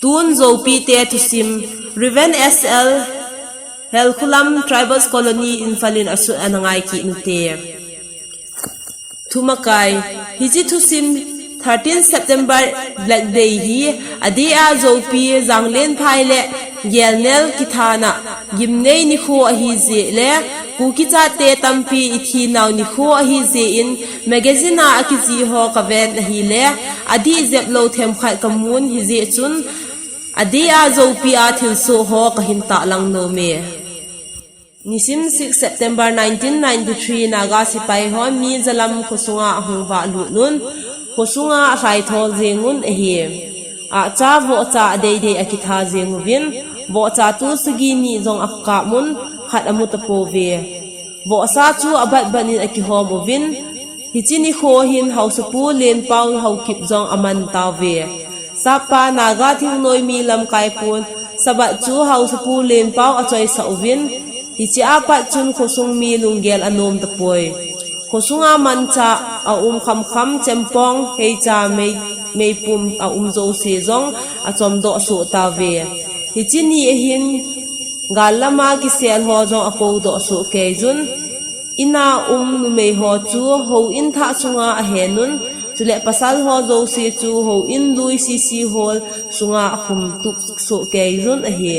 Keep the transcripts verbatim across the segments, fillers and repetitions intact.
Tun Zopi te thusim. Reverend S L Helkhulam Tribals Colony Imphal in asut ana ngai kit nute. Thumakai. Hiche thusim, thirteen September Black Day hi adeh a Zopi Zanglenphai le Gelnel kithana gimnei nikho ahi jeh le Kuki chate tampi ithinau nikho ahi jeh in magazine a akijih ho kaven ahile adih jep lou themkhat kamun, hijeh chun adeh a Zopi a thilsoh ho kahin tahlang nome. Nisim six September nineteen ninety-three Naga sepai hon mi jalam khosunga ahung vahlut un, khosunga alhaithol jeng un ahi. Ahcha vohcha adeidei akitha jeng uvin, vohcha tu sagi ni jong akap un, khat amu tapouve. Vohsa chu abatbat in akihom uvin, hiche nikho hin Haosapu Lenpao Haokip jong aman tauve. Sappa Naga thingnoimi lamkai pon Sabat chu Haosapu Lenpao achoisah uvin, hiche apat chun khosung mi lunggel anom tapoi. Khosunga manchah aum khamkham chempong, heicha, mei, meipum aum jouse jong achomdoh soh tauve. Hiche ni ahin gal lama kisel ho jong akoudoh soh keijun, ina um numei ho chu houin thah sunga ahen un, chule pasal ho jouse chu houin lui sisi hol sunga akhum tup soh keijun ahi.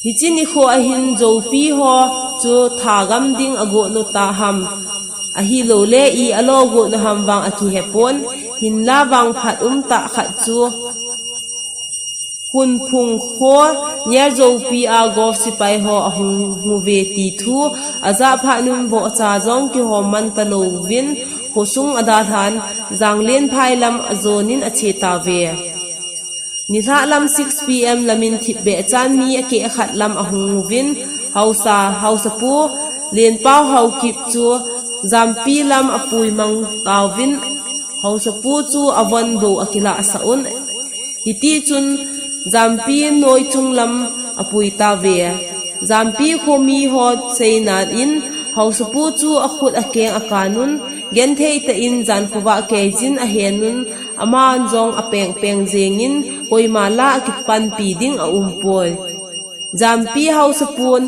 Hiche nikho ahin Zopi ho chu thagam ding agot u taham, ahiloule i alo got u ham vang akihepon, hinla vangphat umtah khat chu Hunphung kho Niar Zopi a Gov sepai ho ahung uve ti thu ajah phat un vohcha jong kihom man talouvin khosung adalhan Zanglenphai lam ajonin ache tauve. Nilhah lam six P M lamin thipbeh chan mi akeh khat lam ahung uvin Haosa, Haosapu Lenpao Haokip chu Jampi lam apuimang tauvin Haosapu chu avon bou akilahsah un, hitichun Jampi noichung lam apui tauve. Jampi khomi ho seinan in Haosapu chu akhut akeng akan un, genthei tah in jan khovah keijin ahen un, aman jong apengpeng jengin koima la akipanpi ding aumpoi. Jampi Haosapun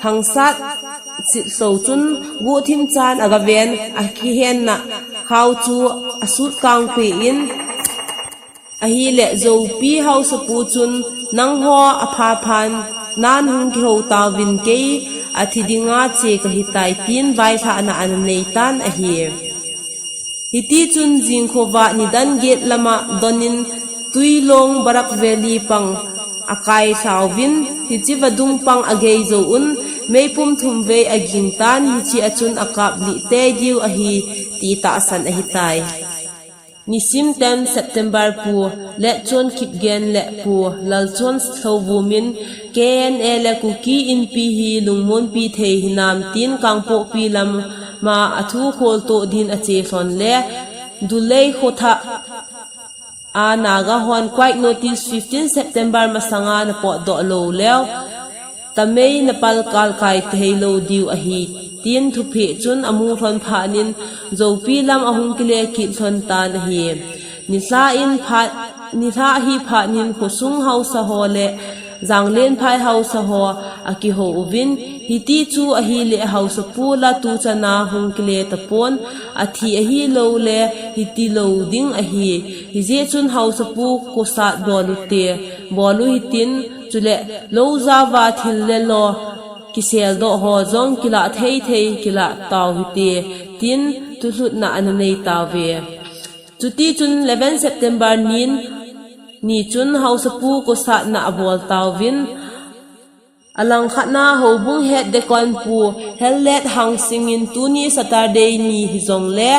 thangsat sitso chun guhthim chan agaven, akihenna khao chu asut kangpeh in, ahile Zopi Haosapu chun, nangho aphaphan nan hung kihou tauvin, kei athi dinga che kahitai, tin vailhahna ana neitan ahi. Hitichun jing khovah nidan get lama donin Tuilong Barak Valley pang akailhauvin, hiche vadung pang agei jouvin, meipum thumvei agingtan, hiche a chun akaplih tei diu ahi, ti tahsan ahitai. Nisim ten September Pu Letchon Kipgen le Pu Lalchon Lhouvum in K N A le Kuki Inpi hi lungmonpi thei hinam tin Kangpokpi lama athu kholtoh din ache lhon le Dulei khothah a Naga hon quiet notice fifteen September masanga napotdoh lou leu tamei napal kalkai theilou diu ahi, tin thupheh chun amu lhon phatnin Zopi lam ahung kile kit lhon tan ahi. Nilhah in phat, nilhah hi phatnin khosung haosa ho le Zanglenphai haosa ho akihou uvin, hiti chu ahile haosapu la tuchana hung kile tapon, athi ahiloule hiti lou ding ahi. Hijeh chun haosapu kosat bol ute, bol u hitin, chule lou jaova thil le lo kiseldoh ho jong kilah thei thei kilah tau hite, tin thulhutna ana nei tauve. Chutichun eleven September nin, ni chun haosapu kosatna abol tauvin, alangkhatna houbung het deacon Pu Hellet Hangsing in tuni Saturday ni hijongle,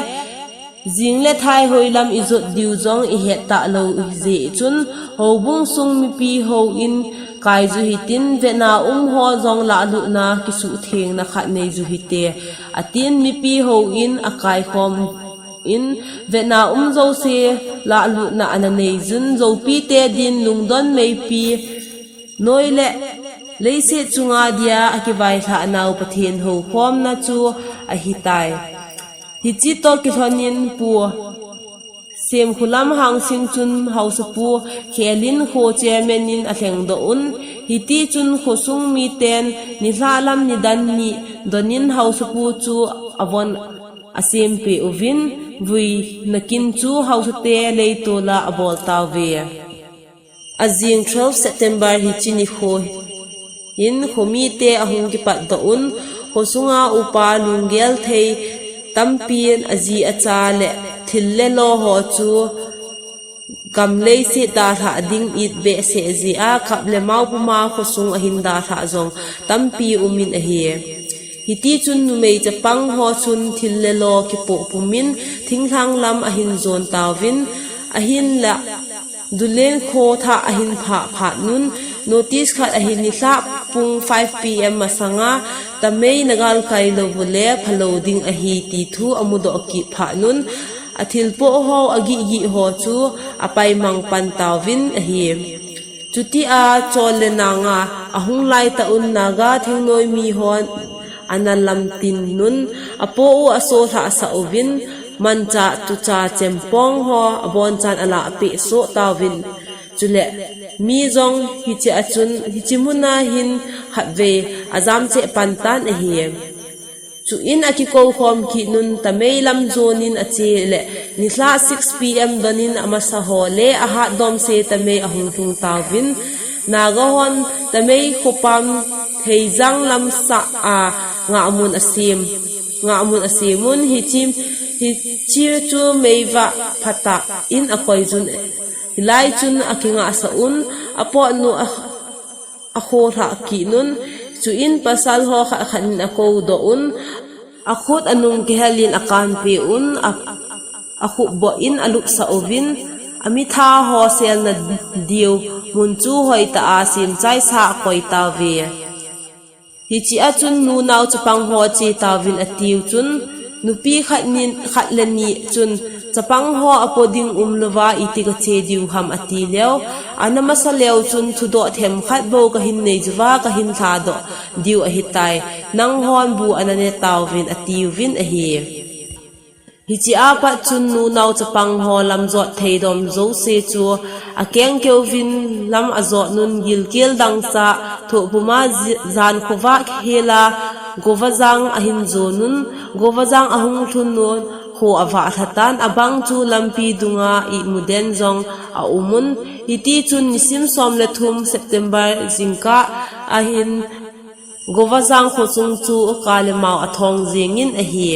jing le thai hoilam ijot diu jong ihet talou ahijeh chun, houbung sung mipi houin kaiju hitin, vetna um ho jong lahlutna kisuhthengna khat neiju hite, atin mipi houin akaikhom in, vetna um jouse lahlutna ana neijun, Zoupite din lungdon meipi, noi le leiset chunga dia akivailhahnau Pathen houkhomna chu ahitai. Hiche toh kilhonin Pu Semkhulam Hangsing chun Haosapu Khelin kho chairman in alhengdoh un, hiti chun khosung miten nilhah lam nidan ni donin Haosapu chu avon asempeh uvin, vui nakin chu Haosate leitol a abol tauve. Ajing twelve September hiche nikho in khomite ahung kipatdoh un, khosunga upa lunggel thei tampin aji acha le thil le lo ho chu gam leiset dalhah ding it behseh jeh a kap le mao puma khosung ahin dalhah jong tampi umin ahi. Hiti chun numei chapang ho chun thil le lo kipoh pumin thinglhang lam ahin jon tauvin, ahinlah Duleng kho thah ahin phah phat nun, notice khat ahin nilhah pung five P M masanga, Tamei nagalkai lou ule phalou ding ahi ti thu amudoh kit phat nun, athilpoh ho agihgih ho chu apaimang pan tauvin ahi. Chutia chol le nanga ahung laitah un Naga thingnoi mihon ana lamtin nun, apoh u asoh lhahsah uvin, manchah tucha chempong ho abonchan alahpeh soh tauvin. Chule mi jong hiche a chun, hiche muna hin khatvei ajam cheh pan tan ahi. Chuin akikou khom kit nun Tamei lam jonin ache le nilhah six P M donin amasa ho le ahatdom se Tamei ahung lhung tauvin, Naga hon Tamei khopam Theijang lamsah a ngahmun asem, ngahmun asemun hiche, hiche chu meivah phatah in akoijun, hilai chun akingahsah un, apotnu a akhoh lhah kit nun, chuin pasal ho khat khat in akoudoh un, akhut anung kihelin akanpeh un, a, akhupboh in alupsah uvin, amitha ho selna diu mun chu hoitah a semchaisa akoi tauve. Hiche a chun nunao chapang ho che tauvin atiu chun, nupi khat nin, khat le ni chun, chapang ho apo ding umlouva iti kache diu ham ati leu, ana masa leu chun thudoh themkhat bou kahin nei juva kahin lhadoh diu ahitai, nanghon bu ana ne tauvin atiuvin ahi. Hiche a pat chun nunao chapang ho lamjot theidom jouse chu akengkeuvin lam ajot nun gilkel dangchah thohpuma jan khovah khela Govajang ahin jon nun, Govajang ahung lhun nun kho avah lhatan, abang chu lampi dunga ihmu den jong aumun, hiti chun nisim som le thum September jingkah ahin Govajang khosung chu ka le mao athong jengin ahi.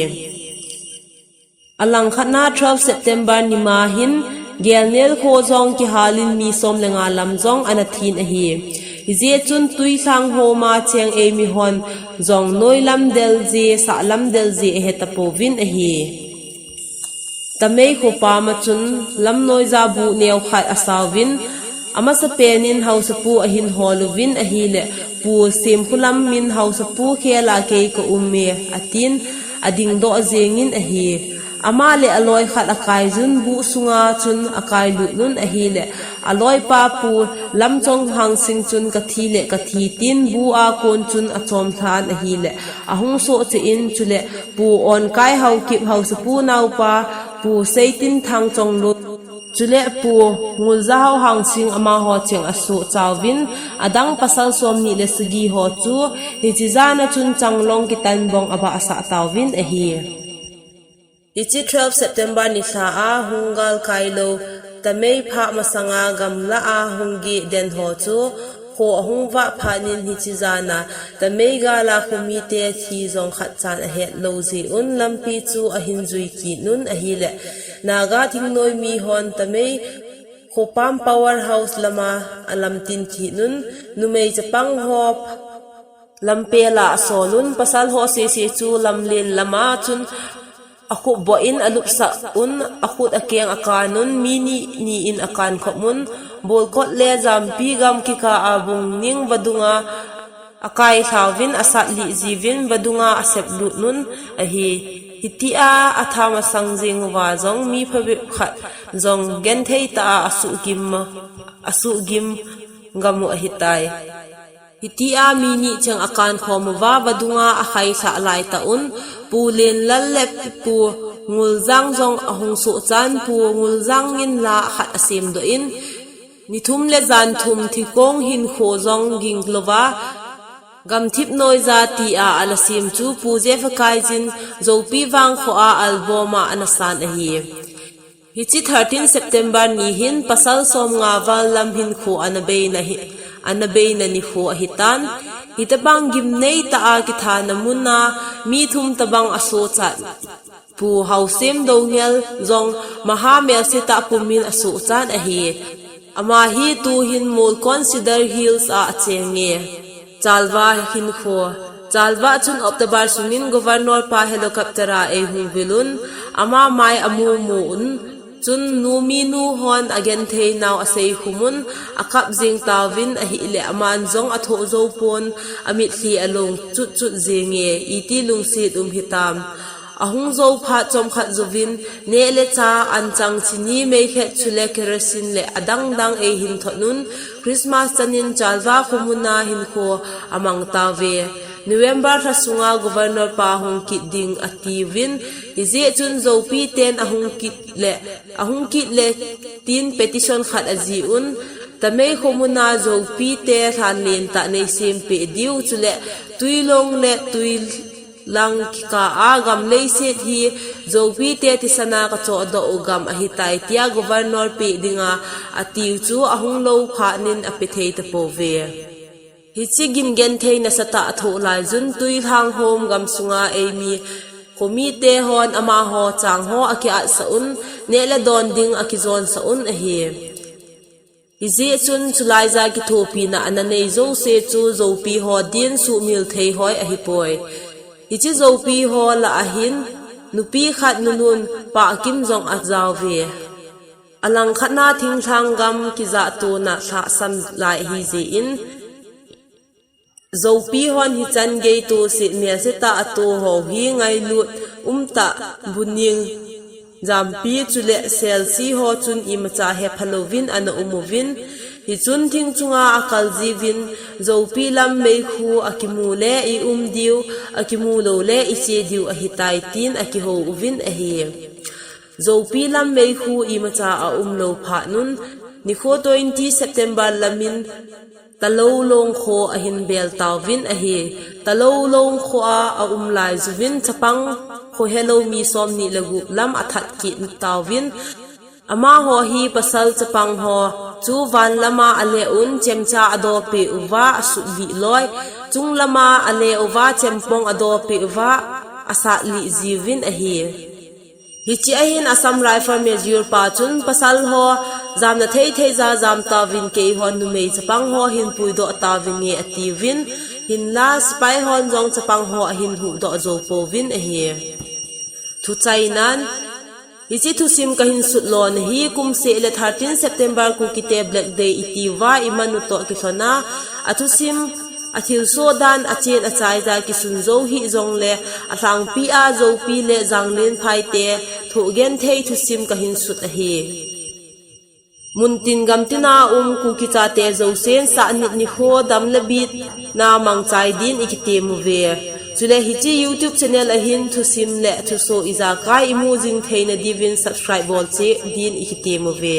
Alangkhatna twelve September nima hin Gelnel kho jong kihalin mi som le nga lam jong ana thin ahi. Hijeh chun Tuilhang homa cheng eimi hon jong noilam delje, sahlam delje ahetapouvin ahi. Tamei khopam a chun lamnoija bu neo khat asauvin, amasapen in haosapu ahin hol uvin ahile, Pu Semkhulam in haosapu khela kei kaume, atin, adingdoh jengin ahi. Ama le aloi khat akaijun bu sunga chun akailut nun ahile, aloipa Pu Lamchong Hangsing chun kathi le kathi tin bu a kon chun achom lhan ahile, ahung soh cheh in chule Pu Onkai Haokip haosapu naopa, Pu Seitinthang Chonglun, chule Pu Nguljahao Hangsing amaho cheng asoh chauvin, adang pasal somni le sagi ho chu hiche jana chun changlong kitan bong abahsah tauvin ahi. Hiche twelve September nilhah a hung galkai lou Tamei phah masanga gamlah a hung geh den ho chu kho ahung vah phat in hiche jana Tamei gal a khomite thi jong khatchan ahet lou jeh un lampi chu ahin jui kit nun ahile, Naga thingnoi mihon Tamei khopam power house lama alamtin kit nun, numei chapang ho lampel a asol un, pasal ho sese chu lamlen lama chun akhupboh in alupsah un, akhut akeng akan un, mi ni ni in akan khop un, Bolkot le Jampi gam kikah a bung ning vadunga akailhauvin, asatlih jiuvin, vadunga aseplut nun ahi. Hitia atha masang jeng uva jong mi phabep khat jong genthei tah a asuhgim, asuhgim gamu ahitai. Hitia mi ni cheng akan khom uva vadunga akhailhah laitah un, Pu Lenlal le Pu Nguljang jong ahung sohchan Pu Nguljang in la khat asemdoh in, nithum le janthum thikong hinkho jong ginglouva, gamthip noiya tia ana sem chu Pu Jephakaijin Zopi Vangkho a album a ana san ahi. Hiche thirteen September ni hin pasal somnga val lam hinkho ana beina hi, ana beina nikho ahitan. Hitobang gimnei tah a kithana mun a mi thum tobang asohchat Pu Haosem Doungel jong maha melsetah pumin asohchan ahi. Ama hi tuhin Molkon Cedar Hills a acheng e. Chalva hinkho. Chalva chun October sungin Governor pa helicopter a eihung vil un, ama mai amu mu un, chun numei nu hon agenthei nau asei khum un, akap jeng tauvin ahile aman jong athoh jou pon, amitlhi along chut chut jeng e, iti lungset um hitam. Ahung jou phat chomkhat jouvin, neh le chah, anchang, chini, meikhet chule kerosene le adang dang eihin thot un, Christmas chanin Chalva khomun a hinkho amang tauve. November lha sunga Governor pa hung kit ding atiuvin, hijeh chun Zopi ten ahung kit le, ahung kit le tin petition khat ajih un, Tamei khomun a Zopi te lhan len tah neisem peh diu, chule Twilong le Twi lang kikah a gam leiset hi Zopi te thisan a kachohdoh u gam ahitai tia Governor peh dinga atiu chu ahung lou phat in ape thei tapouve. Hiche gim genthei nasatah athoh laiyun Twilhang Home gamsunga eimi khomite hon amaho chang ho akiatsah un, neh le don ding akijon sah un ahi. Hijeh chun chulaiya kithopina ana nei jouse chu Zopi ho din suhmil thei hoi ahipoi. Hiche Zopi ho lah a hin nupi khat nunun Pahkim jong ajao ve. Alangkhat na thinglhang gam kijahto na lhahsam lai ahijeh in, Zopi hon hichan gei toset melsetah a to ho hi ngailut umtah Buning, Jampi chule Selsi ho chun imacha hephalouvin ana um uvin, hichun thing chunga akal jiuvin, Zopi lam meikhu akimu le i um diu, akimu lou le i che diu ahitai tin akihou uvin ahi. Zopi lam meikhu imacha aum lou phat un, nikho twenty September lamin Talou Longkho ahin bel tauvin ahi. Talou Longkho a aum lai juvin chapang khohelou mi somni le gup lam athat kit tauvin. Amaho hi pasal chapang ho chu van lama ale un chemcha adoh peh uva asuh lih loi. Chung lama ale uva chempong adoh peh uva asat lih jiuvin ahi. Hiche ahin Assam Rifle Major pa chun pasal ho jamna thei thei ja jam tauvin keihon numei chapang ho hin puidoh tauvin nge atiuvin, hinla sepai hon jong chapang ho ahin huhdoh jou pouvin ahi. Thuchainan, hiche thusim kahin sut lona hi kumseh le thirteen September Kukite Black Day itiuva iman u toh kilhona, athusim, athilsoh dan achen achaiya kisun jou hih jongle, alhangpi a Zopi le Janglen phaite thoh genthei thusim kahin sut ahi. Muntin gamtina um Kuki chate jousen sahnit nikho dam le bitna mangchai din ikitem uve. Chule hiche YouTube channel ahin thusim le thuso ijakai imu jing theina diuvin subscribe bol cheh din ikitem uve.